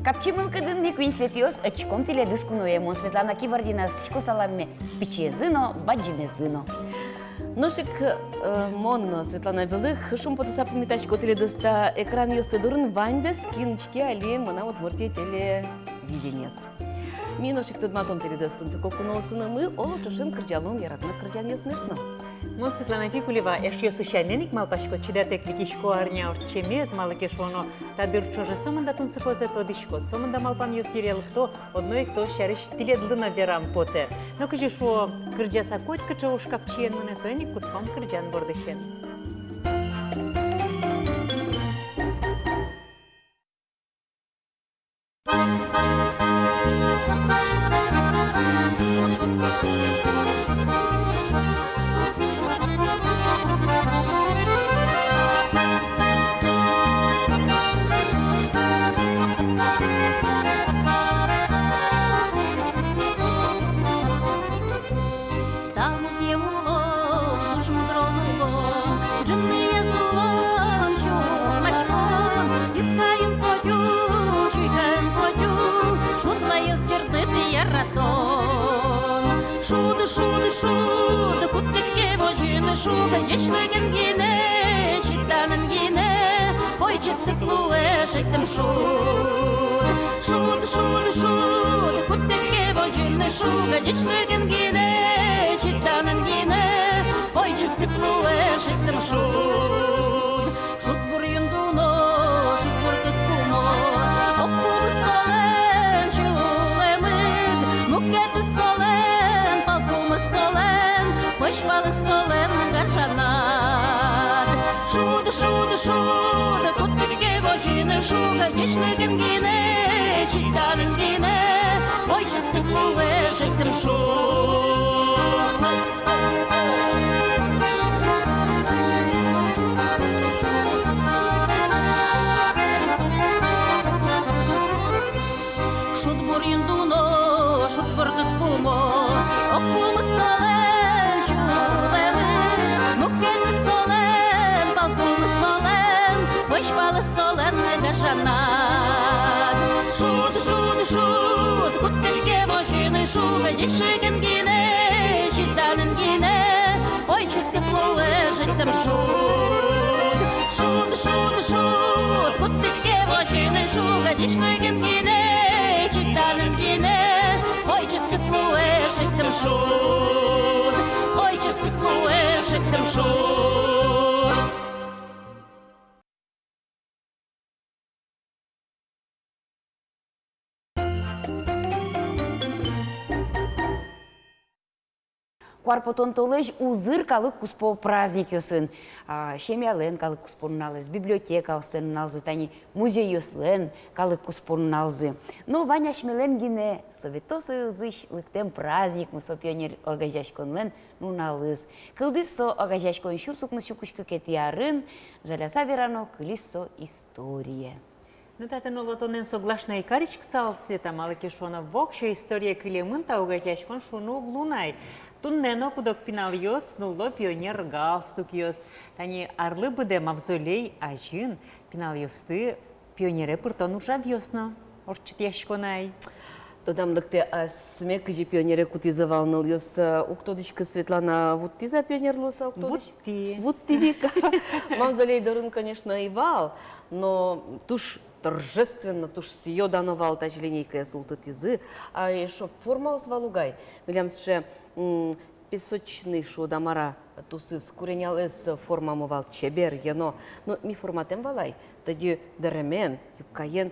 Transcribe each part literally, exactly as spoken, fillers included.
Капчи мылкыдын ми, куинь Светӥос, ӧтиськом тӥледыз куное. Мон, Светлана Кибардина, ыстӥсько саламме пичиезлы но, бадӟымезлы но. Нош ик, э, мон но, Светлана Белых, шумпотыса пумитасько тӥледыз та экранъёсты дорын, ваньдэс, кин учке али «Мынам Удмуртие» телевидениез. Ми нош ик тодматом тӥледыз тунсыко куноосынымы, оло, ӵошен кырӟалом яратоно кырӟанъёсмес но. Мон, Светлана Пикулева, эшъёсы сямен ик малпасько, чидатэк витисько арня ортчемез, малы ке шуоно та дыр ӵоже сомында тунсыкозэ тодӥськод, сомында малпанъёс йыре лыкто, одно ик соос сярысь тӥледлы но верам потэ. Но кызьы шуо, кырӟаса котькыӵе уж капчиен мынэ, соин ик кутском кырӟан бордысен. Та музъем улон туж мудрон улон, ӝыныез улон сюлмаськон, искаын потӥ, сюйкаын потӥ, шуд ваёз ӟырдыт яратон. Шуд, шуд, шуд, кутӥд ке возьыны шуг, ӟечлыкен гинэ, чиданэн гинэ, ой, ческыт луэ шедьтэм шуд. Шуд, шуд, шуд, кутӥд ке возьыны шуг, ӟечлыкен гинэ, чиданэн гинэ, ой, ческыт луэ шедьтэм шуд. Шудбурйын дуно, шудбурдыт пумо, ог пумыз солэн сюлэмыд, мукетыз солэн, пал пумыз солэн, пӧсь палыз солэн гажанад. Шуд, шуд, шуд, кутӥд ке возьыны шуг, ӟечлыкен гинэ, чиданэн гинэ, ой, ческыт луэ шедьтэм шуд. Шудбурйын дуно, шудбурдыт пумо, ог пумыз солэн сюлэмыд, мукетыз солэн, пал пумыз солэн, пӧсь палыз солэн гажанад. Шуд, шуд, шуд, кутӥд ке возьыны шуг, ӟечлыкен гинэ, чиданэн гинэ, ой, ческыт луэ шедьтэм шуд. Шуд, шуд, шуд, кутӥд ке возьыны шуг, ӟечлыкен гинэ, чиданэн гинэ, ой, ческыт луэ шедьтэм шуд. Ой, ческыт луэ шедьтэм шуд. Куар потон толэзь узыр калык куспо праздникъёсын. А, семьялэн калык куспо нуналэз, библиотекаослэн нуналзы, тани музейёслэн калык куспо нуналзы. Но вань асьмелэн гинэ Совето Союзысь лыктэм праздникмы, со пионер огазеяськонлэн нуналыз. Кылдӥз со огазеяськон сюрс укмыс сю кызь кыкетӥ арын, жаляса верано, кылиз со историе. Ну, татын, оло, тонэн соглаш на ик кариськысал, Света, малы ке шуоно, воксё историе кылемын та огазеяськон шуыны уг луы на ай. Туннэ но куд-ог пиналъёс нулло пионер галстукъёс. Тани арлы быдэ мавзолей азьын пиналъёсты пионере пыртон ужрадъёс но ортчытъясько на ай. Тодам лыктэ, асме кызьы пионере кутӥзы вал нылъёс, э, уг тодӥськы, Светлана, вуттӥз-а пионер луыса, уг тодӥськы. Вуттӥ. Вуттӥ ик. Мавзолей дорын, конечно, ӧй вал, но туж торжественно, туж сӥё-дано вал, тазьы линейкаез султытӥзы. А эшшо формаос вал угай. Милям сыӵе, м, песочный, шуод-а, мар-а, тусыз, куренялэс формамы вал, чебер, йӧно. Но ми форматэм вал ай, тӧдьы дэремен, юбкаен.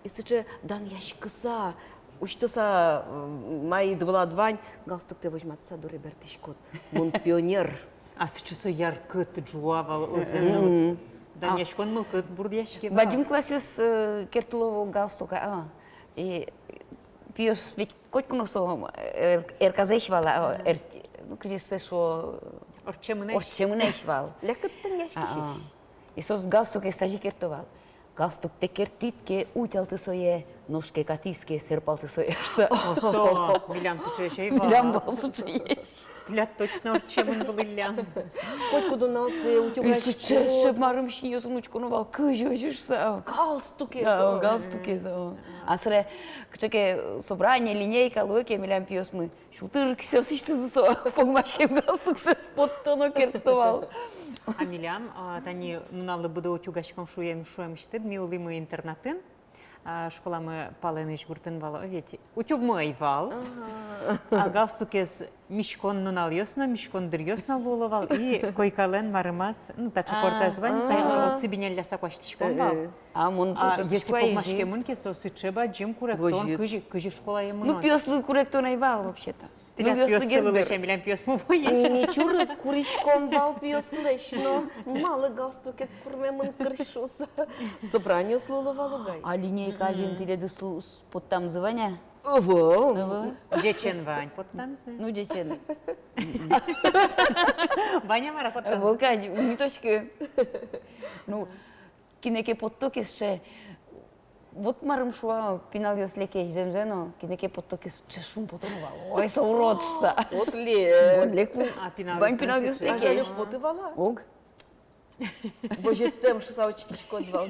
И сыӵе данъяськыса, усьтыса, м, маид вылад вань, галстуктэ возьматыса доры бертӥськод. Мон пионер. А сыӵе со яркыт ӝуа вал озьы. Мгм. Данъяськон мылкыд бурдъяське вал. Бадӟым классъёс, э, керттыло вал галстук, а, и пиос ведь котьку но со, э, эр-, эрказэсь вал, а, эр-, ну, кызьы сое шуо, ортчемынэсь. Ортчемынэсь вал. Лякыт данъяськисесь. А, а. И соос галстукез тазьы керто вал. Галстуктэ керттӥд ке, утялты сое, нош ке катӥз ке, сэрпалты сое. Осто, милям сыӵеесь ӧй вал. Милям вал сыӵеесь. Тӥляд точно ортчемын вылӥллям. Котькуд нуналзэ утюгась. И сыӵе, сыӵе марым синъёсын учконо вал, кызьы озьы шуса. Галстукез, да, о, галстукез, о. А собере кыӵе ке собрание, линейка луэ ке, милям пиосмы сюлтыр кисыосысьтызы со погмаськем галстуксэс потто но керто вал. А милям, а, тани нуналлы быдэ утюгаськом шуэм, шуэмысьтыд, ми улӥмы интернатын, а, школамы палэнысь гуртын вал, о, ведь утюгмы ӧй вал. Ага. А галстукез миськон нуналъёс но, миськон дыръёс но луыло вал, и койкалэн марымаз, ну, таӵе, а, кортаз вань, а, паймы, отсы бинялляса куасьтӥськом вал. Э, э. А мон, а, тоже, если погмаськемын ке, со сыӵе бадӟым куректон, кызьы, кызьы школае мынон. Ну, пиослы куректон ӧй вал вообще-то. Тӥляд пиосты луэ, милям пиосмы вуэ. Ми чурыт куриськом вал пиослэсь но, малы галстукед курмемын, кырсь шуса. Собраниос луыло вал угай. А линейка азьын тӥледыз поттамзы вань-а? Ӧвӧл. Ӧвӧл. Ӟечен вань поттамзы. Ну, ӟечен. Вань-а мар-а поттамзы? Ӧвӧл кадь, уг ни тодӥськы. Ну, кинэ ке потто ке сыӵе, вот марым шуо пиналъёслы ке, зэмзэ но, кинэ ке потто ке сыӵе шумпотоно вал. Ой, со урод шуса. Вот лек. Вот лек. А пиналъёслы, вань пиналъёслы ке. А жаль уг поты вал-а? Уг. Возьытэм шуса учкиськод вал.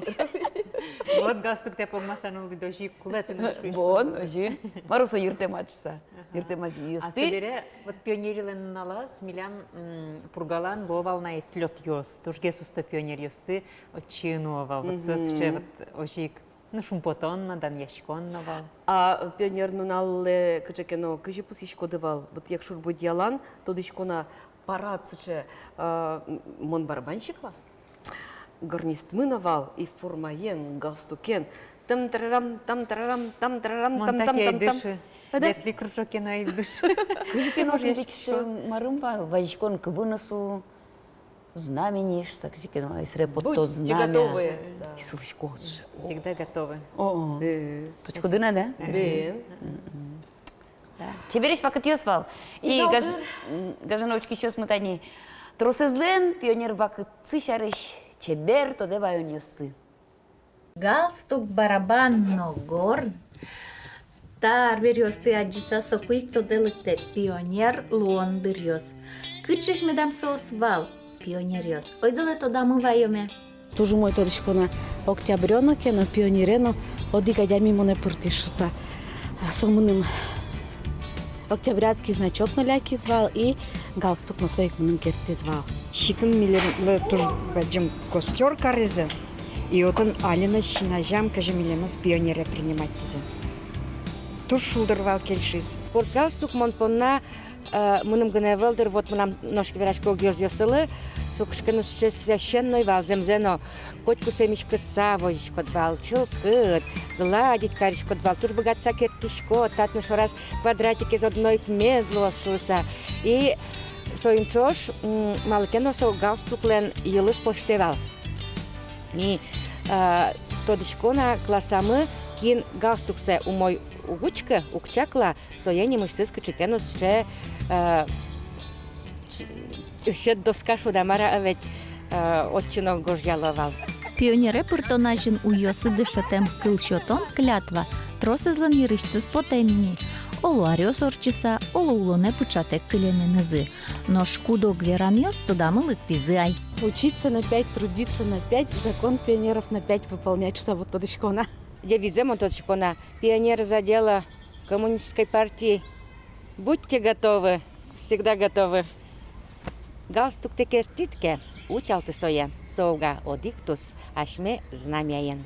Вот галстуктэ погмаса но улӥд, озьы ик кулэ тыныд шуиськод. Вон, озьы. Мар со йыртэмад шуса. Ага. Йыртэмад. А собере, вот пионерилэн нуналаз милям, м, Пургалэн луо вал на слётъёс. Тужгес усто пионеръёсты отчы нуо вал. Вот со сыӵе вот озьы ик, ну, шумпотон но, данъяськон но вал. А пионер нуналлы кыӵе ке но кызьы пусйиськоды вал? Вот Якшур-Бӧдьялан, тодӥсько на, парад сыӵе, а, м, мон барабанщик вал. Гарнистмы но вал, и формаен, галстукен. Там-тарарам, там-тарарам, там-тарарам, там-там-там-там. Мон таӵе ӧй дышы. Ветлӥ кружоке но ӧй дышы. Кызьы ке но отын марым вал, вазиськон ке вынысал, знамени шуса, кызьы ке но, и собере потто знамя. Будьте готовы. Да. И сылӥсько. Всегда готовы. О-о. Э. Тодӥськоды на, да? Э. Мгм. Да. Чебересь вакытъёс вал. И гаж-, м, гажано учкисьёсмы, тани тросэзлэн пионер вакытсы сярысь чебер тодэ ваёнъёссы. Галстук, барабан но горн. Та арбериосты адӟыса, соку ик тодэ лыктэ пионер луон дыръёс. Кыӵеесь медам соос вал, пионеръёс? Ойдолэ тодамы ваёме. Туж умой тодӥсько на, Октябрё но ке но, пионере но одӥг адями монэ пыртӥз шуса. А со мыным октябрятский значок но лякиз вал, и галстук но со ик мыным керттӥз вал. Сикын милемлы туж бадӟым костёр каризы, и отын али но син азям, кызьы милемыз пионере приниматьтӥзы. Туж шулдыр вал кельшиз. Горд галстук мон понна, э, мыным гинэ ӧвӧл, дыр, вот мынам, нош ке верасько, огъёзъёсылы со кыӵе ке но сыӵе священной вал, зэмзэ но. Котьку сое миськыса возиськод вал, чылкыт, гладить кариськод вал, туж быгатыса керттӥськод, татын шораз квадратикез одно ик мед луоз шуыса. И соин ӵош, м, малы ке но со галстуклэн йылыз пӧзьтэ вал. И, э, тодӥсько на, классамы кин галстуксэ умой уг учкы, уг чакла, сое нимысьтыз кыӵе ке но сыӵе, э, ӧсет доска шуод-а, мар-а, ведь, э, отчы но гожъяло вал. Пионере пыртон азьын уйёсы дышетэм кыл сётон, клятва, тросэзлэн йырысьтыз потэм ини. Оло аръёс ортчыса, оло улонэ пыӵатэк кылеменызы. Нош куд-ог веранъёс тодамы лыктӥзы ай. Учиться на пять, трудиться на пять, закон пионеров на пять выполнять шуса, вот тодӥсько на. Девизэ мон тодӥсько на: пионер за дело коммунистической партии. Будьте готовы, всегда готовы. Галстуктэ керттӥд ке, утялты сое, со уга одӥг тус асьме знамяен.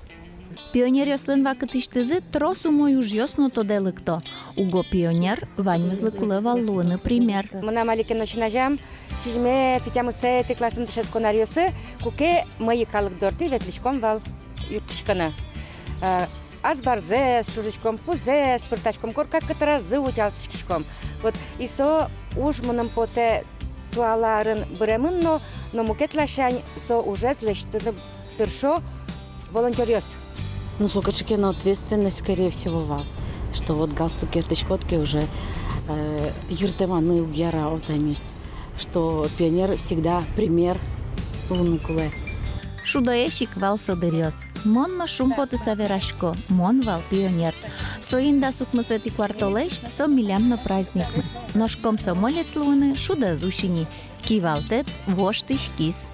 Пионеръёслэн вакытысьтызы трос умой ужъёс но тодэ лыкто. Уго пионер ваньмызлы кулэ вал луыны пример. Мынам али ке но син азям сизьыметӥ, тямысэтӥ классын дышетскон аръёсы, куке мӧйы калык дортӥ ветлӥськом вал юрттӥськыны. Э, азбарзэс шужиськом, пузэс пыртаськом, корка кытразы утялтӥськиськом. Вот, и со уж мыным потэ туала арын быремын но, но мукет ласянь со ужез лэсьтыны тыршо волонтёръёс. Ну, со кыӵе ке но ответственность, скорее всего, вал, что вот галстук керттӥськод ке, уже, э, йыртэманы уг яра, вот они, что пионер всегда пример луыны кулэ. Шудоесь ик вал со дыръёз. Мон но шумпотыса верасько, мон вал пионер. Соин дас укмысэтӥ куартолэзь со милям но праздникмы. Нош комсомолец луыны шуд ӧз усьы ни, кивалтэт воштӥськиз.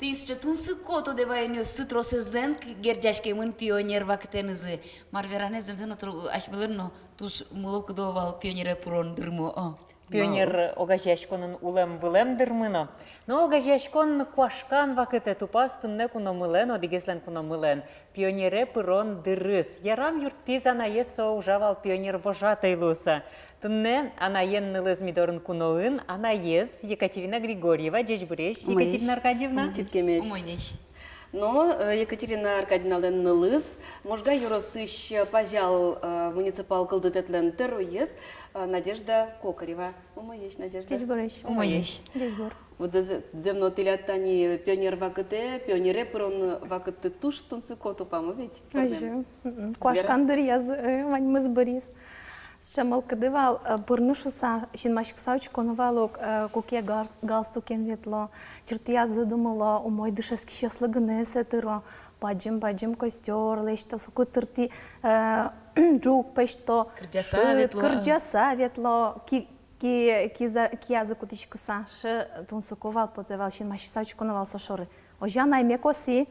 Тӥ сыӵе тунсыко тодэ ваёнъёсты тросэзлэн герӟаськемын пионер вакытэнызы. Мар вераны, зэмзэ но тро-, асьмелэн но туж мыло-кыдо вал пионере пырон дырмы, о. Пионер огазеяськонын улэм-вылэм дырмы но. Но огазеяськон куашкан вакытэ тупаз туннэ куномылэн, одӥгезлэн куномылэн. Пионере пырон дырыз. Ярам, юрттӥз анаез, со ужа вал пионер вожатый луыса. Туннэ анаен нылыз ми дорын куноын, анаез Екатерина Григорьева. Ӟечбуресь, Екатерина Аркадьевна. Читкемесь. Умойесь. Но, э, Екатерина Аркадьевналэн нылыз Можга ёросысь, э, Пазял, э, муниципал кылдытэтлэн тӧроез, э, Надежда Кокорева. Умойесь, Надежда. Ӟечбуресь. Умойесь. Ӟечбур. Вот зэ-, зэм но тӥляд тани пионер вакытэ, пионере пырон вакытты туж тунсыко тупа, мо ведь? Озьы. Мгм. Куашкан дыръяз, э, ваньмыз быриз. Сыӵе мылкыды вал, э, пырны шуса, синмаськыса учконо вал ук, э, куке гал-, галстукен ветло, чыртыязы думыло, умой дышетскисьёслы гинэ эсэ тыро, бадӟым-бадӟым костёр лэсьто, соку тырти, э, ӝук пӧзьто, кырӟаса ветло, кырӟаса ветло, ки-, ки-, киза-, киязы кутӥськыса, сыӵе тунсыко вал потэ вал, синмаськыса учконо вал со шоры. Озьы анайме косӥ.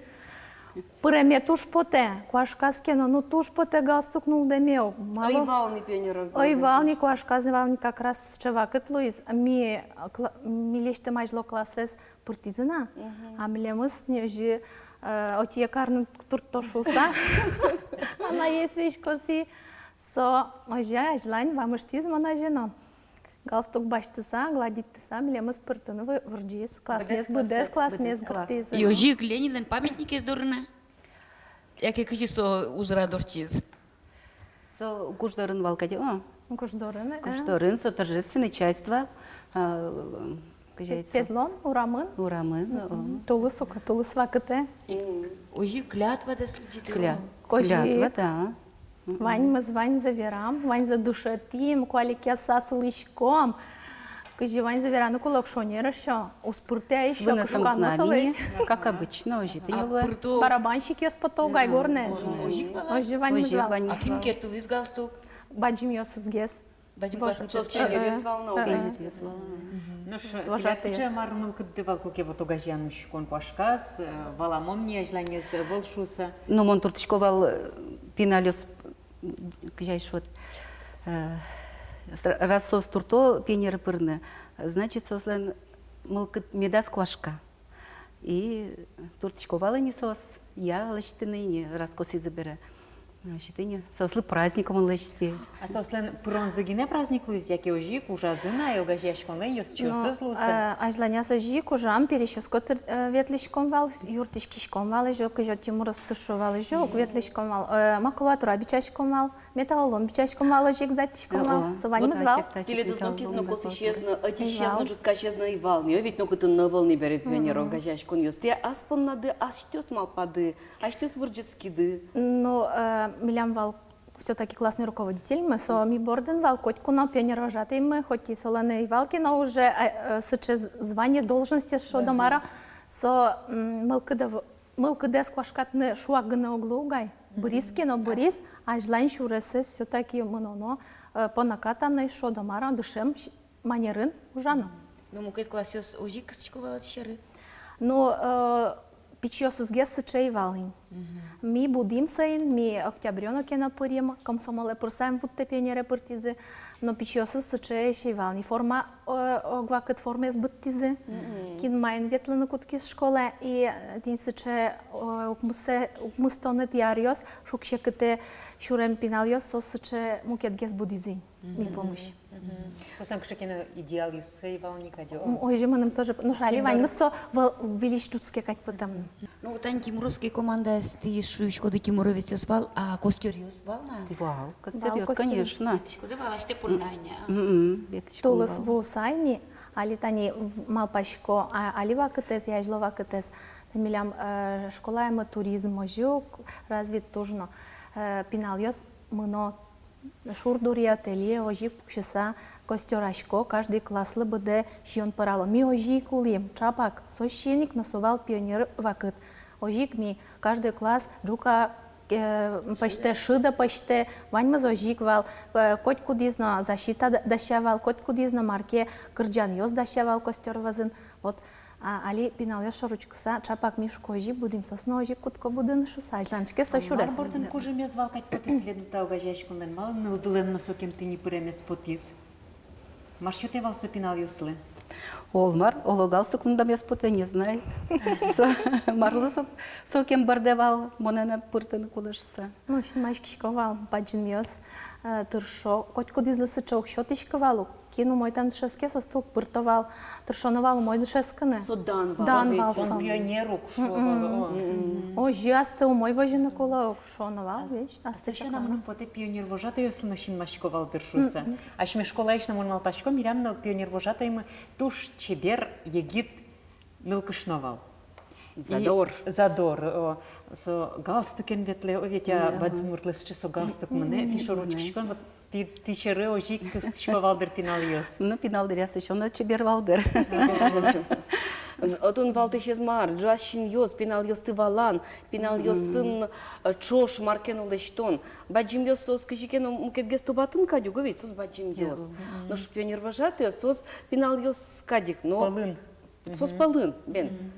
Пыреме туж потэ, куашказ ке но, ну, туж потэ галстук нуллэме ук. Малы? Ӧй вал ни пионер. Ӧй вал ни, куашказ вал ни, как раз сыӵе вакыт луиз. Ми, кла-, милесьтым азьло классэз пыртӥзы на, мгм, а милемыз ни озьы, э, отӥе карны туртто шуса. Анаез весь косӥ. Со озьы азьлань вамыштӥз мон озьы но. Галстук басьтыса, гладитьтыса, милемыз пыртыны вы-, вырӟиз. Классмес, быдэс классмес пыртӥзы. И озьы ик Ленинлэн памятникез дорын-а? Яке кызьы со ужрад ортчиз? Со Гуждорын вал кадь, о? Гуждорын, э. Гуждорын, со торжественной часть вал, а, кызьы ай со? Педлон урамын. Урамын, о. Мгм. Тулыс ук, тулыс вакытэ. И озьы клятва, да, следит. Кля-, клятва, да. Ваньмыз, ваньзэ верам, ваньзэ дышетӥм, куалекъяса сылӥськом. Кызьы ваньзэ вераны кулэ ук, шонер ещё, уз пыртэ ещё, кышкано солэсь. Как обычно, озьы тӥни луэ. Барабанщикъёс пото угай горнэ. Озьы ваньмыз вал. А кин керттылӥз галстук? Бадӟымъёсызгес. Бадӟым классысьтыз пионеръёс вал на, пионеръёс вал на. Нош тӥляд кыӵе мар мылкыдды вал, куке вот огазеян учкон куашказ, э, валамон ни азьланез, э, ӧвӧл шуса? Ну, мон туртӥсько вал, э, пиналъёс, кызьы ай шуод, э, с-, раз соос турто пионере пырны, значит, соослэн мылкыд медаз куашка. И туртӥсько вал ини соос, я, лэсьтыны ини, раз косӥзы бере. Значит, ини соослы праздник мон лэсьтӥ. А соослэн пыронзы гинэ праздник луиз, яке озьы ик ужазы на, огазеяськонлэн ёзчиосыз луыса? Ну, э, азьланяз озьы ик ужам, пересьёс котыр, э, ветлӥськом вал, юрттӥськиськом вал, озьы ик, кызьы тимуроссэ шуо вал, озьы ик ветлӥськом вал, э, макулатура бичаськом вал. Металлолом бичаськом вал, озьы ик затӥськом вал. О, со ваньмыз вал. Тӥледыз нокин но косӥсез но, ӧтисез но, ӝуткасез но ӧй вал ни, о, ведь нокытын но ӧвӧл ни бере пионер огазеяськонъёс. Тӥ ас поннады асьтэос малпады, асьтэос вырӟытскиды? Ну, э, милям вал всё-таки классный руководительмы, со ми бордын вал, котьку но пионер вожатыймы, хоть и солэн ӧй вал ке но уже, э, э, сыӵе з-, звание, должностез шуод-а, мар-а, со, м, мылкыдэ в-, мылкыдэз куашкатыны шуак гинэ уг луы угай. Быриз ке но, быриз, азьлань сюресэз всё-таки мыноно, э, понна катано, шуод-а, мар-а, дышем с-, манерын ужано. Ну, мукет классъёс озьы ик кыстӥсько вал-а тӥ сьӧры? Ну, э, пичиосызгес сыӵе ӧй вал ини. Ми будӥм соин, ми Октябрёно ке но пырим, комсомолэ пырыса ӧм вуттэ, пионере пыртӥзы, но пичиосыз сыӵеесь ӧй вал ни. Форма, э, ог вакыт формаез быдтӥзы. Кин маин ветлыны кутскиз школае, и, э, тӥни сыӵе, э, укмысэ-, укмыстонэтӥ аръёс, шуг-секытэ сюрем пиналъёс, соос сыӵе мукетгес будӥзы ини ми пумысь. Соослэн кыӵе ке но идеалъёссы ӧй вал ни кадь, о? М, озьы мыным тоже, нош али ваньмыз со выл-, выльысь ӝутске кадь потэмын. Ну, вот тани тимуровской командаез тӥ шуиськоды, тимуровецъёс вал, а костёръёс вал на? Вал, костёръёс, конечно. Ветлӥськоды вал асьтэ понна ини, а? Мгм, ветлӥськом вал. Тулыс вуыса ини, али тани в-, малпасько, а, али вакытэз, азьло вакытэз. Милям, э, школаямы туризм озьы ук развит туж но, э, пиналъёс мыно Шур дуре ателье, озьы ик пуксьыса костёрасько, каждый класслы быдэ сиён пӧрало. Ми озьы ик улӥм, ӵапак, со сиён ик, но со вал пионер вакыт. Озьы ик ми, каждый класс ӝука, э, пӧзьтэ, шыдэ пӧзьтэ, ваньмыз озьы ик вал, э, котькудӥз но защита да-, дася вал, котькудӥз но мар ке кырӟанъёс дася вал костёр вӧзын. Вот, а, али пиналъёс шоры учкыса, ӵапак ми шуко озьы будӥм, соос но озьы кутско будыны шуса, азьланьске со сюрес. Мар бордын кужымез вал кадь потэ тӥледлы та огазеяськонлэн, малы нылдылэн но сокем тӥни пыремез потӥз? Мар сётэ вал со пиналъёслы? Оло мар, оло галстук мынэмез потэ, не знаю. Со, марлы со, сокем бӧрдэ вал, монэ но пыртыны кулэ шуса. Ну, синмаськисько вал, бадӟымъёс, э, тыршо, котькудӥзлы сыӵе уг сётӥськы вал ук. Кин умойтэм дышетске, соосты уг пырто вал, тыршоно вал умой дышетскыны. Со дан вал. Дан вал со. Пионер ук шуо вал, о. Озьы, астэ умой возьыны кулэ ук шуоно вал, весь, астэ чакано. Мыным потэ, пионервожатойёслы но синмасько вал дыр шуса. Асьме школаысь но, мон малпасько, милям но пионервожатоймы туж чебер, егит нылкышно вал. Задор. И задор, о, со галстукен ветлэ, о, ведь, а, бадӟым муртлы сыӵе со галстук мынэ, тӥ шоры учкисько, вот тӥ, тӥ сьӧры озьы ик кыстӥсько вал дыр пиналъёс. Ну, пинал дыръяз ещё но чебер вал дыр. Отын валтӥсез мар, ӝуась синъёс, пиналъёсты валан, пиналъёсын, э, ӵош мар ке но лэсьтон. Бадӟымъёс соос кызьы ке но мукетгес тубатын кадь уго ведь, соос бадӟымъёс. Нош пионервожатойёс, соос пиналъёс кадь ик, но... Пӧлын. Соос пӧлын, бен.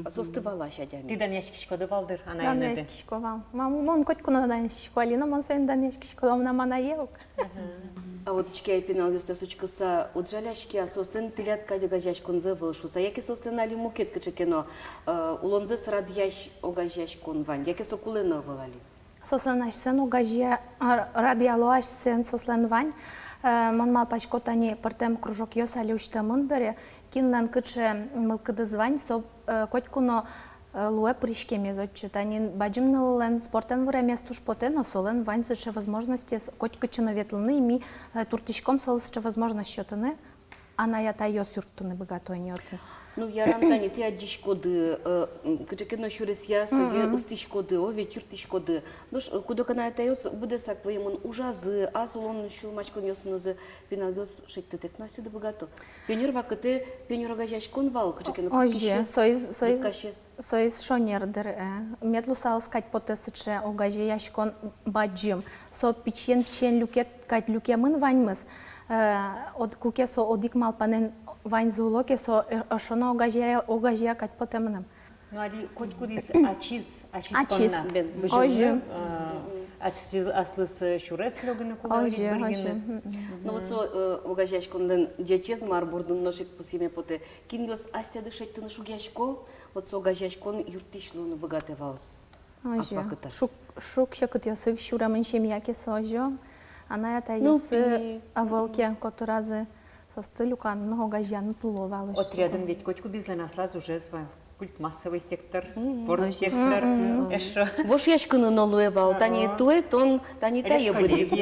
Соосты валась адями. Тӥ данъяськиськоды вал дыр анаеныды? Данъяськисько вал. Мам, мон котьку но данъяськисько, али но мон соин данъяськисько вал, мынам анае ук. А вот учке ай, пиналъёстэс учкыса, уд жаляське-а, соослэн тӥляд кадь огазеяськонзы ӧвӧл шуса, яке соослэн али мукет кыӵе ке но, э, улонзэс радъясь огазеяськон вань, яке со кулэ но ӧвӧл али? Соослэн асьсэлэн огазея-, а, радъяло асьсэлэн, соослэн вань. Э, мон малпасько, тани пӧртэм кружокъёс али усьтэмын бере, кинлэн кыӵе мылкыдыз вань, со, э, котьку но, э, луэ пыриськемез отчы. Тани бадӟым ныллэн спортэн выремез туж потэ, но солэн вань сыӵе возможностез котькытчы но ветлыны, и ми, э, туртӥськом солы сыӵе возможность сётыны. Анай-атайёс юрттыны быгато ини отын. Ну, ярам, тани тӥ адӟиськоды, э, м, кыӵе ке но сюресъя сое ыстӥськоды, о, ведь юрттӥськоды. Нош, э, куд-ог анай-атайёс быдэсак вӧемын ужазы, ас улон сюлмаськонъёсынызы, пиналъёс шедьтытэк но асьсэды быгато. Пионер вакытэ пионер огазеяськон вал, кыӵе ке но кыскисез, соиз, соиз, дыккасез. Соиз шонер дыр, э. Мед луысал кадь потэ сыӵе огазеяськон бадӟым. Со пичиен-пичиен люкет кадь люкемын ваньмыз. Э, од-, куке со одӥг малпанэн ваньзы уло ке, со, э, эшшо но огазея, огазея кадь потэ мыным. Ну, али котькудӥз ачиз, ачиз, ачиз понна. Бен. Быжыны, озьы. Э, ачиз аслыз, э, сюрес лёгыны кулэ, озьы, бырйыны. Озьы. Ну, вот со, э, огазеяськонлэн ӟечез мар бордын нош ик пусйеме потэ. Кинъёс асьсэды шедьтыны шугъясько, вот со огазеяськон юрттӥсь луыны быгатэ вал. Озьы. Ас вакытаз. Шуг-, шуг-секытъёсы сюремын семья ке со, озьы. Анай-атайёсы, ну, пи-, ӧвӧл ке котыразы, соосты люканы но огазеяны туло вал, озьы. Отрядын ведь котькудӥзлэн аслаз ужез вал. Культмассовый сектор, спорт сектор, эшшо. Вошъяськыны но луэ вал, тани туэ тон, тани тае быръиз.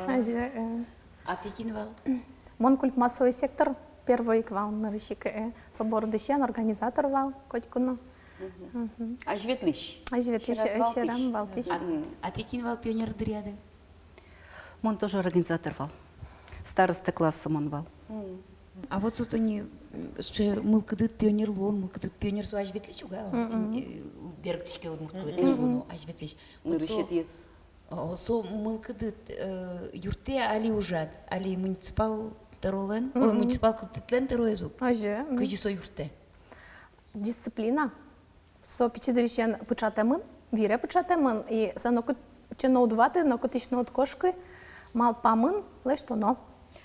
Озьы, э. А тӥ кин вал? Мон культмассовый сектор первой ик вал, нырысь ик, э, со бордысен организатор вал котьку но. Мгм. Азьветлӥсь. Азьветлӥсь, сьӧраз валтӥсь. Сьӧрам валтӥсь. А, а тӥ кин вал пионер дыръяды? Мон тоже организатор вал. Староста класса мон вал. Мгм. А вот со тӥни, м, сыӵе мылкыдыд пионер луон, мылкыдыд пионер, со азьветлӥсь уг-а? Мгм. Э, берыктӥське удмурт кылэ ке шуоно, азьветлӥсь. Вот со, нырысетӥез. О, со мылкыдыд, э, юрттэ али ужад, али муниципал тӧролэн, ой, мгм, муниципал кылдытлэн тӧроез ук. Озьы, мгм. Кызьы со юрттэ? Дисциплина. Со пичи дырысен пыӵатэмын, вире пыӵатэмын, и со нокытчы но уд ваты, нокытысь но уд кошкы, малпамын, лэсьтоно.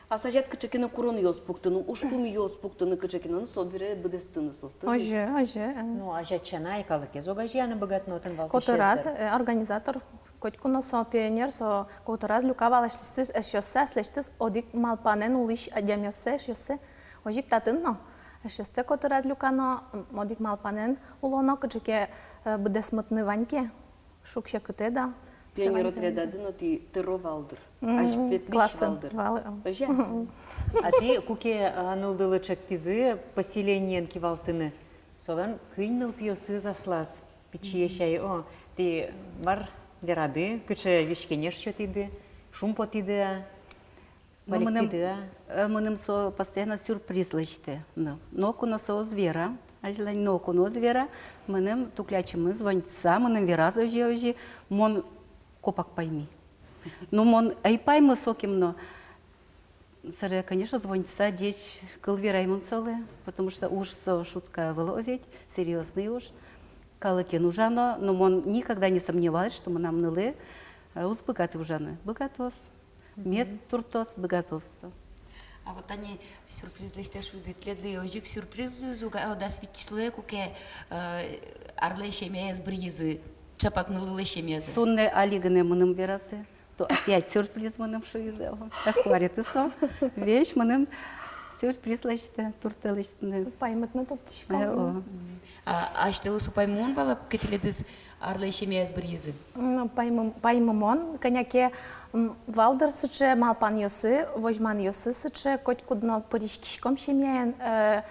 А сазяд кыӵе ке но куронъёс пуктыны, ужпумъёс пуктыны кыӵе ке но, ну, собере быдэстыны соосты. Озьы, озьы, э. Ну, азьад сяна ай калыкез огазеяны быгатоно отын валтӥсез дыр. Котырад, э, организатор, котьку но со пионер, со котыраз люка вал эшъёссэ, эшъёссэ, аслэсьтыз одӥг малпанэн улӥсь адямиоссэ, эшъёссэ. Озьы ик татын но. Эшъёстэ котырад люкано, м, одӥг малпанэн улоно, кыӵе ке, э, быдэсмытыны вань ке. Шуг-секытэ, да. Пионер отрядады но тӥ тӧро вал дыр. М, азьветлӥсь классын вал дыр. Вал, э. Озьы-а? А тӥ куке, а, нылдылы чектӥзы поселениен кивалтыны, солэн куинь нылпиосыз аслаз, пичиесь ай, о, тӥ мар Верады, кыӵе визь-кенеш сётӥды, шумпотӥды-а, ну, мыным, валэктӥды-а? Э, мыным со постоянно сюрприз лэсьтэ. Но, ноку но со уз вера, азьлань ноку но уз вера, мыным туклячимы звонитса, мыным вераз озьы-озьы, мон копак пайми. Ну, мон ӧй паймы сокем но. Собере, конечно, звонитса ӟеч кыл верай мон солы, потому что уж со шутка ӧвӧл ведь, серьёзный уж. Калыкен ужано, но мон никогда не сомневалась, что мынам нылы, э, уз быгаты ужаны. Быгатоз. Мед туртоз, быгатоз со. А вот тани сюрприз лэсьтэ шуиды, тӥледлы озьы ик сюрприз уз уга-, удас витчиз луэ, куке, э, арлэн семьяез быръизы, чапак нылылэсь семьязэ. Туннэ али гинэ мыным веразы. То опять сюрприз мыным шуизы. Ас куаретӥ со. Весь мыным сюрприз лэсьтэ, туртэ лэсьтыны. Паймытыны турттӥськом. Э, о. А асьтэлы со паймымон вал-а, куке тӥледыз арлэн семьяез быръизы? Ну, паймым-, паймымон, кӧня ке, м, вал дыр сыӵе малпанъёсы, возьманъёсы сыӵе, котькуд но пыриськиськом семьяен, э,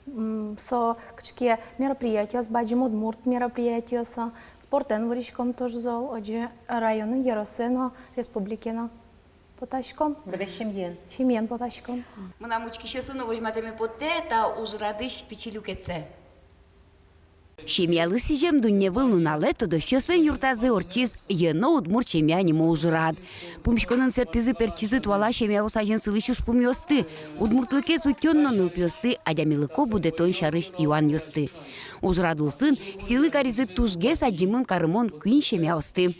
м, со кыӵе ке мероприятиос, бадӟым удмурт мероприятиосы, спортэн выриськом туж зол, озьы районын, ёросын но, республикаын но потаськом. Быдэс семьяен? Семьяен потаськом. Мынам учкисьёслы но возьматэме потэ та ужрадысь пичи люкетсэ. Семьялы сӥзем дунневыл нуналэ тодосчиослэн юртазы ортчиз «Йӧно удмурт семья» нимо ужрад. Пумиськонын сэрттӥзы-пертчизы туала семьяос азьын сылӥсь ужпумъёсты, удмуртлыкез утён но нылпиосты адямилыко будэтон сярысь юанъёсты. Ужрад улсын сӥлы каризы тужгес адӟымын карымон куинь семьяосты.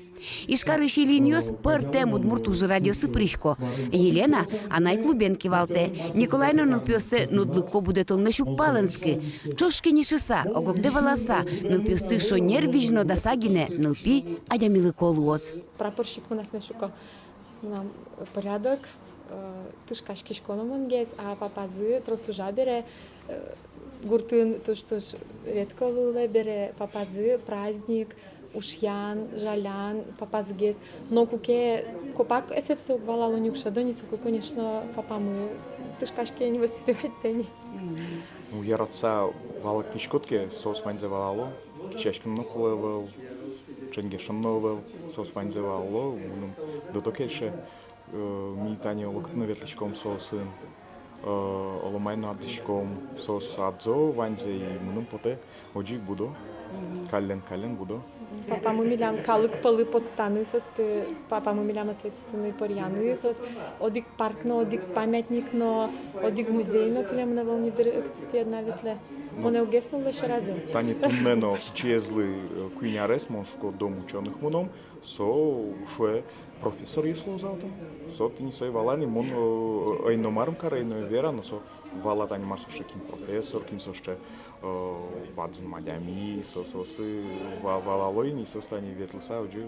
Ижкарысь Ильинъёс пӧртэм удмурт ужрадъёсы пырисько. Елена анай клубен кивалтэ. Николай но нылпиоссэ нудлыко будэтонлэсь уг палэнскы. Ӵош кенешыса, ог-огдэ валаса, нылпиосты шонер визьнодаса гинэ нылпи адямилыко луоз. Прапорщик мынам асме шуко. Мынам порядок, э, тышкаськисько но мынгес, а папазы трос ужа бере, э, гуртын туж-туж редко луылэ бере, папазы праздник, ушъян, жалян, папазгес. Но куке копак эсэпсэ уг валало ни, уг шӧдо ни, соку, конечно, папамы тышкаське ни, воспитывать каре ни. Ну, яратыса валэктӥськод ке, соос ваньзэ валало, кичаськыны но кулэ ӧвӧл, ӵенгешон но ӧвӧл, соос ваньзэ валало, мыным ӝутак кельше. Э, ми тани олокытын но ветлӥськом соосын, э, оло мае но адӟиськом, соос адӟо ваньзэ, и мыным потэ, озьы ик будо, каллен, каллен будо. Папамы милям калык пӧлы поттаны соосты, папамы милям ответственный, поръяны соос, одӥг парк но, одӥг памятник но, одӥг музей но кылемын ӧвӧл ни дыр, эксцитиед на ветлэ. Монэ угес нуллэ сьӧразы. Тани туннэ но пичиезлы, э, куинь арес, мон шуко, Дом учёных мыном, со шуэ, профессоръёс луозы отын. Со тӥни сое вала ни, мон, э, ӧй номыр каре, ӧй но вера, но со вала тани, мар со сыӵе, кин профессор, кин со сыӵе, э, бадӟым адями, со, соослы ва-, валало ини, соос тани ветлыса озьы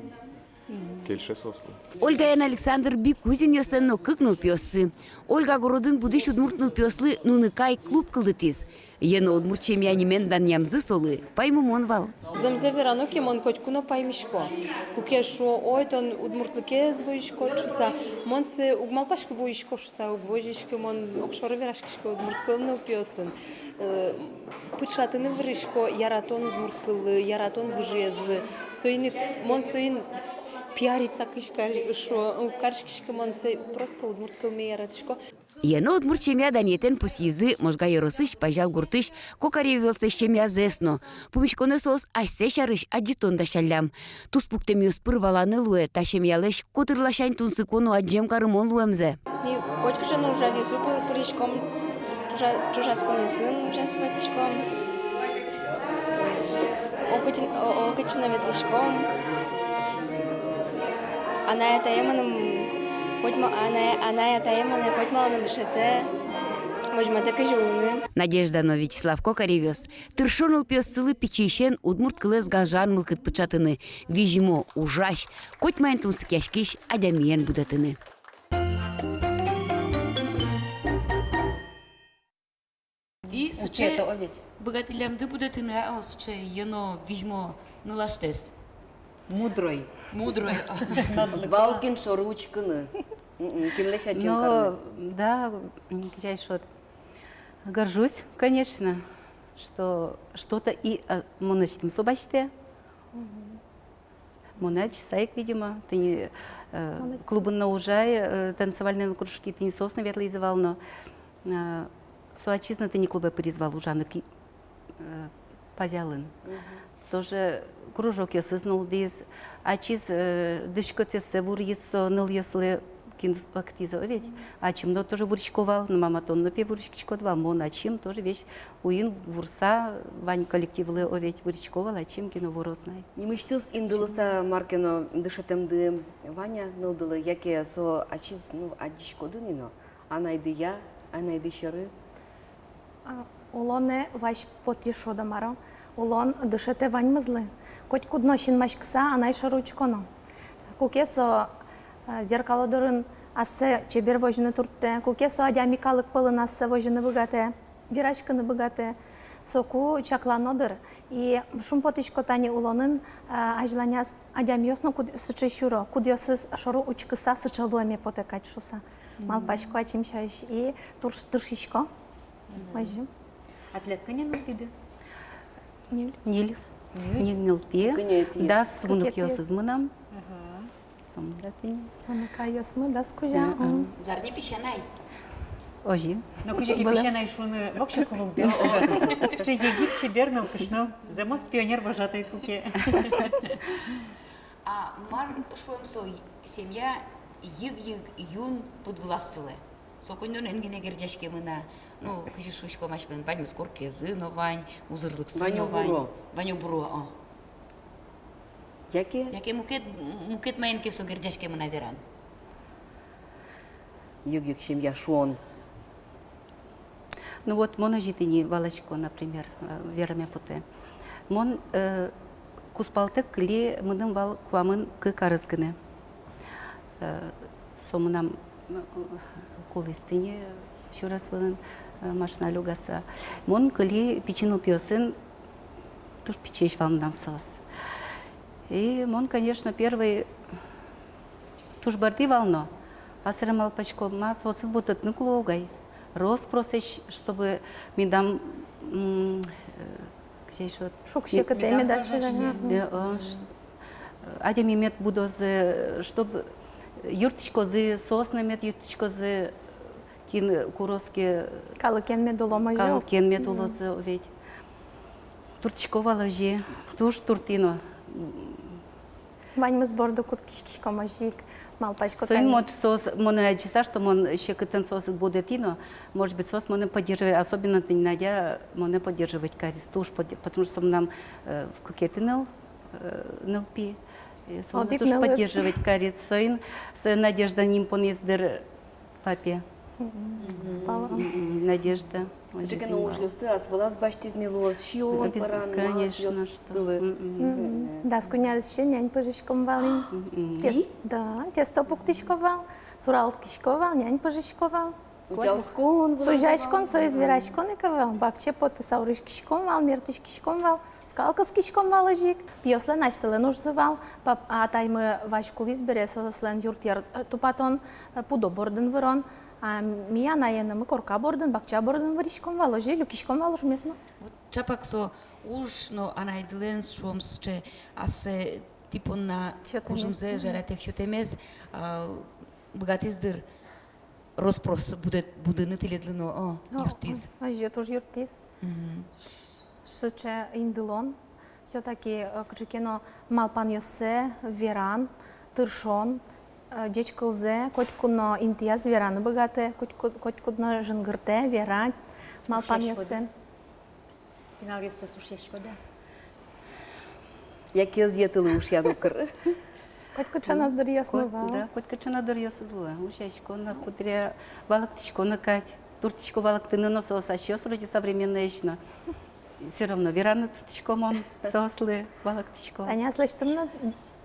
кельше соослы. Ольгаен Александр Бикузинъёслэн но кык нылпиоссы. Ольга городын будӥсь удмурт нылпиослы «Нуныкай» клуб кылдытӥз. «Йӧно удмурт семья» нимен данъямзы солы паймымон вал. Зэмзэ верано ке, мон котьку но паймисько. Куке шуо: «Ой, тон удмуртлыкез возиськод», — шуса. Мон сое уг малпаськы возисько шуса, уг возиськы, мон огшоры вераськисько удмурт кылын нылпиосын. Э, пыӵатыны вырисько яратон удмурт кыллы, яратон выжыезлы. Соин ик мон соин пиариться кыӵе ке шуо, уг кариськиськы, мон сое просто удмурт кылме яратӥсько. «Йӧно удмурт семья» данъетэн пусйизы Можга ёросысь Пазял гуртысь Кокаревъёслэсь семьязэс но. Пумиськонэ соос асьсэ сярысь адӟытон дасяллям. Туспуктэмъёс пыр валаны луэ та семьялэсь котыр ласянь тунсыко но адӟем карымон луэмзэ. Ми котькыӵе но ужрадъёсы пы-, пыриськом, ӵужа-, ӵужаськонъёсын участвоватьтӥськом. Олокытчы-, о-, олокытчы но ветлӥськом. Анай-атае мыным котьма-, анай-, анай-атае мыным котьмало но дышетэ, возьматэ, кызьы улыны. Надежда но Вячеслав Кокаревъёс тыршо нылпиоссылы пичиысен удмурт кылэз гажан мылкыд пыӵатыны, визьмо, ужась, котьмаен тунсыкъяськись адямиен будэтыны. Тӥ сыӵе быгатӥллямды будэтыны, а, сыӵе йӧно, визьмо нылаштэс. Мудрой. Мудрой. Вал кин шоры учкыны. М-м, кинлэсь адӟем карыны. Да, м, кызьы шуод. Горжусь, конечно, что что-то и, а, мынэсьтым со басьтэ. Мон ачиз ик, видимо, тӥни, э, клубын но ужай, э, танцевальной кружки, тӥни соос но ветлӥзы вал но, э, со ачиз но тӥни клубе пыриз вал ужаны ки-, э, Пазялын. Тоже кружокъёсыз нуллӥз, ачиз, э, дӥськотэссэ вурйиз со нылъёслы, кин вакытӥз, о ведь. Ачим но тоже вурысько вал, но мама, тон но пе вурыськиськод вал, мон ачим тоже весь уин вурса, вань коллективлы, о ведь, вурысько вал ачим, кин но вуроз на. Нимысьтыз индылыса мар ке но дышетэмды вань-а нылдылы, яке со ачиз, ну, адӟиськоды ни но, анайдыя, анайды сьӧры? А, улонэ вазь потӥз, шуод-а, мар-а. Улон дышетэ ваньмызлы. Котькуд но синмаськыса анай шоры учконо. Куке со, а, зеркало дорын ассэ чебер возьыны турттэ, куке со адями калык пӧлын ассэ возьыны быгатэ, вераськыны быгатэ, соку чаклано дыр. И шумпотӥсько, тани улонын, а, азьланяз адямиос но куд-, сыӵе сюро, кудъёсыз шоры учкыса сыӵе луэме потэ кадь шуса. Малпасько ачим сярысь и турш-, тыршисько. Озьы. А тӥляд кӧня нылпиды? Ньыль. Ньыль. Ньыль. Ньыль нылпи. Кӧня тӥ? Дас внукъёсыз мынам. Ага. Сомында тӥни. Аныкайёсмы дас кузя. Мгм. Зарни песянай. Озьы. Но кызьы ке песянай шуыны воксё кулэ ум бен. Сыӵе егит, чебер нылкышно. Зэмос пионер вожатый куке. А мар шуэм со, семья йыг-йыг юн пыд вылаз сылэ. Со коньдонэн гинэ герӟаськемын-а? Ну, кызьы шуиськом асьмелэн, ваньмыз коркезы но вань, узырлыксы но вань. Ваньё-буро. Ваньё-буро, о. Яке? Яке мукет, мукет маин ке со герӟаськемын-а веран? Йыг-йыг семья шуон. Ну вот, мон озьы тӥни валасько, например, э, вераме потэ. Мон, э, кузпалтэк кыли мыным вал куамын кык арес гинэ. Э, со мынам, э, кулӥз тӥни сюрес вылын, э, машина люкаса. Мон кыли пичи нылпиосын, туж пичиесь вал мынам соос. И мон, конечно, первый туж бӧрдӥ вал но, а собере малпасько, ма, соосыз будэтыны кулэ ук ай. Рос-прос ещё, чтобы медам, м, э, кызьы шуод, шуг-секытэм медаз сётэ. Э, э, ш-, э, адями мед будозы, чтобы юрттӥськозы, соос но мед юрттӥськозы, кин куроз ке, калыкен мед уло, озьы. Калыкен мед улозы, ведь. Туртӥсько вал озьы, туж туртӥ но. Ваньмыз борды кутскиськом озьы ик, малпасько. Соин тани. Мон соос, монэ адӟыса, что мон секытэн соосты будэтӥ но, может быть, соос монэ поддерживать, особенно тӥни Надя монэ поддерживать кариз, туж подде-, потому что со мынам, э, кыкетӥ ныл, э, нылпи, э, со монэ туж поддерживать кариз. Соин, соин Надежда ним понӥз дыр папе. Мгм. Спала. Мгм. Надежда. Кыӵе ке но ужъёсты ас вылаз басьтӥз ни, луоз сиён, пӧран, конечно, что. Мгм. Дас куинь аресысен нянь пыжиськом вал ини. Мгм. Тес-, да, тесто пуктӥсько вал, суралкисько вал, нянь пыжисько вал. Утялскон, сузяськон, соиз вераськон ик ӧвӧл. Бакче потыса уриськиськом вал, мерттӥськиськом вал. Скал кыскиськом вал озьы ик. Пиослэн асьсэлэн ужзы вал, пап-, атаймы вазь кулӥз бере, соослэн юртъер, э, тупатон, э, пудо бордын вырон. А ми анаенымы корка бордын, бакча бордын выриськом вал, озьы люкиськом вал ужмес но. Вот чапак со уж но анайдылэн, шуом, сыӵе ассэ тӥ понна кужымзэ, жалятэк сётэмез, а, быгатӥз дыр рос-прос будэ-, будыны тӥледлы но, о, юрттӥз. О, озьы, туж юрттӥз. Мгм. Сыӵе индылон. Всё-таки, э, кыӵе ке но малпанъёссэ веран, тыршон, э, ӟеч кылзэ котьку но интыяз вераны быгатэ, котьку-, котьку но жингыртэ, вера малпанъёссэ. Пиналъёсты ушъяськод-а? Яке ӧз йӧтылы ушъян укыр? Котькыӵе но дыръёсмы вал. Да, котькыӵе но дыръёсыз луэ. Ушъяськон но, куддыръя валэктӥськон но кадь. Туртӥсько валэктыны но, соос асьсэос вроде современноесь но. Всё равно вераны туртӥсько мон соослы, валэктӥсько. Тани аслэсьтым но,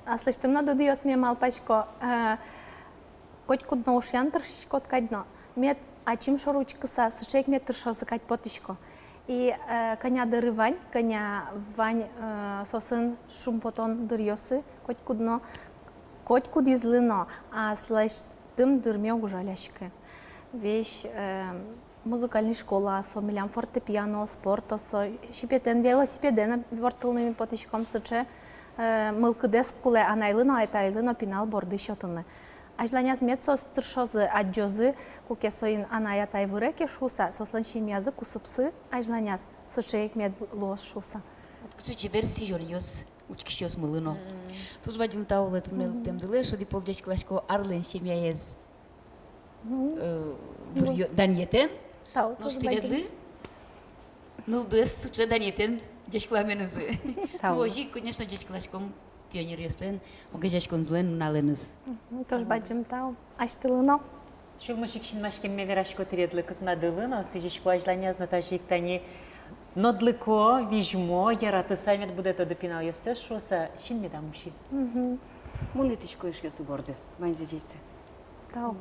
аслэсьтым но дудыосме, малпасько, э, котькуд но ушъян тыршиськод кадь но, мед ачим шоры учкыса, сыӵе ик мед тыршозы кадь потӥсько. И, э, кӧня дыры вань, кӧня вань, э, соосын шумпотон дыръёсы, котькуд но, котькудӥзлы но, аслэсьтым дырме уг жаляськы. Весь, э, музыкальной школа, со милям фортепиано, спорт, со сипетэн, велосипедэн ворттылыны ми потӥськом, сыӵе э, мылкыдэз кулэ анайлы но, атайлы но пинал борды сётыны. Азьланяз мед соос тыршозы, адӟозы, куке соин анай-атай выре ке шуыса, соослэн семьязы, кусыпсы азьланяз сыӵе ик мед луоз шуыса. Вот кыӵе чебер сӥзёнъёс учкисьёсмылы но. Туж бадӟым тау луэ туннэ лыктэмдылы, шуды пол ӟечкыласько Арлэн семьяез. Э, выръё-, данъетэн. Тау, нош туж бадӟым. Тӥледлы нылдыез сыӵе данъетэн ӟечкыламынызы. Тау. Ну, озьы ик, конечно, ӟечкыласьком пионеръёслэн огазеяськонзылэн нуналэныз. Мгм, туж бадӟым тау. Асьтэлы но. Сюлмысь ик синмаськемме верасько тӥледлы кыкнадылы но, сӥзисько азьланяз но тазьы ик тани нодлыко, визьмо, яратыса мед будэтоды пиналъёстэс шуыса, син медам усьы. Мгм. Мон итӥсько эшъёсы борды. Ваньзэ ӟечсэ. Тау.